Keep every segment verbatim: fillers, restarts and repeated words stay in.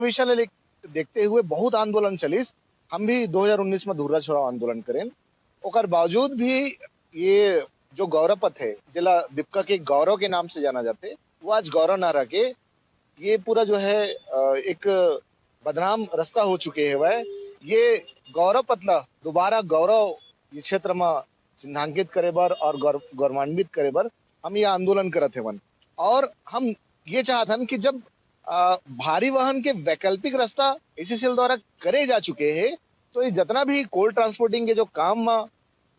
विषय ले देखते हुए बहुत आंदोलन चलिस। हम भी दो हज़ार उन्नीस में धुर्रा छोड़ाओ आंदोलन करेन। ओकर बावजूद भी ये जो गौरव पथ है, जेला दीपका के गौरव के नाम से जाना जाते, वो आज गौरव ना रह के ये पूरा जो है, अ, एक बदनाम रास्ता हो चुके है। वह ये गौरव पथ ला दोबारा गौरव ये क्षेत्र में चिन्हांकित करे बर और गौर-, गौरवान्वित करे बर हम ये आंदोलन करत हेवन। और हम ये चाहत हन कि जब, अ, भारी वाहन के वैकल्पिक रास्ता एसीसीएल द्वारा करे जा चुके हैं, तो ये जितना भी कोल ट्रांसपोर्टिंग के जो काम में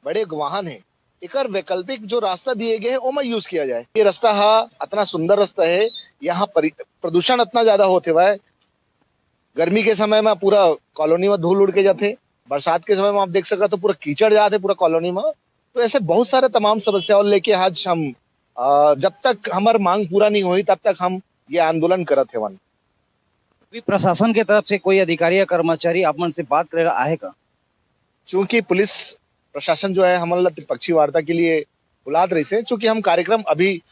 बड़े वाहन है, एकर वैकल्पिक जो रास्ता दिए गए हैं, ओमा यूज़ किया जाए। ये रास्ता हा अतना सुंदर रास्ता है, यहाँ परि-, प्रदूषण अतना ज्यादा होत हेवय। गर्मी के समय में पूरा कॉलोनी में धूल उड़ के जाथे, बरसात के समय में आप देख सकत हो पूरा कीचड़ जाथे पूरा कॉलोनी में। तो ऐसे बहुत सारे तमाम समस्याओं लेके आज हम, अ, जब तक हमर मांग पूरा नहीं होई, तब तक हम ये आंदोलन करत हेवन। अभी प्रशासन के तरफ से कोई अधिकारी या कर्मचारी आप मन से बात करे ला आहे का? चूंकि पुलिस प्रशासन जो है हमन ला त्रिपक्षीय वार्ता के लिए बुलात रहिस हे, चूंकि हम कार्यक्रम अभी,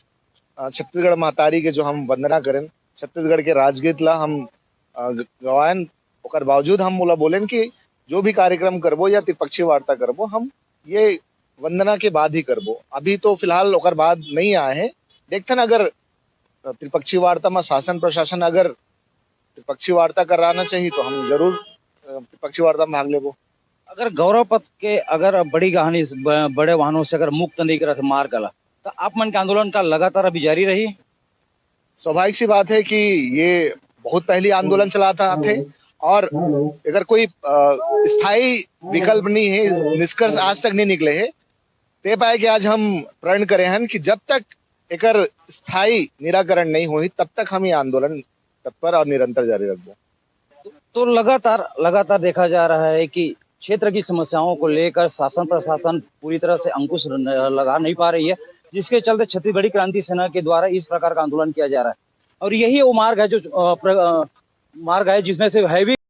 अ, छत्तीसगढ़ महतारी के जो हम वंदना करेन, छत्तीसगढ़ के राजगीत ला हम, अ, ग-, गवायन, ओकर बावजूद हम ओला बोलेन कि जो भी कार्यक्रम करबो या त्रिपक्षीय वार्ता करबो, हम ये वंदना के बाद ही करबो। अभी तो फिलहाल ओकर बाद नहीं आए हैं। देखथन अगर, अ, त्रिपक्षीय वार्ता में शासन प्रशासन अगर त्रिपक्षीय वार्ता कराना चाहिए तो हम जरूर, अ, त्रिपक्षीय वार्ता में भाग लेबो। अगर गौरव पथ के अगर बड़ी कहानी से ब-, बड़े वाहनों से अगर मुक्त नहीं करत मार्ग ला, तो आप मन के आंदोलन का लगातार अभी जारी रही? स्वाभाविक सी बात है कि ये बहुत पहली आंदोलन चलात आथे और अगर कोई, अ, स्थायी विकल्प नहीं है, निष्कर्ष आज तक नहीं निकले है, ते पाए कि आज हम प्रण करे हन कि जब तक एकर स्थायी निराकरण नहीं होही, तब तक हम ये आंदोलन तत्पर और निरंतर जारी रखबो। तो लगातार, लगातार देखा जा रहा है कि क्षेत्र की समस्याओं को लेकर शासन प्रशासन पूरी तरह से अंकुश न-, लगा नहीं पा रही है, जिसके चलते छत्तीसगढ़ी क्रांति सेना के द्वारा इस प्रकार का आंदोलन किया जा रहा है। और यही वो मार्ग है जो, अ, प्र-, अ, मार्ग है जिसमें से हैवी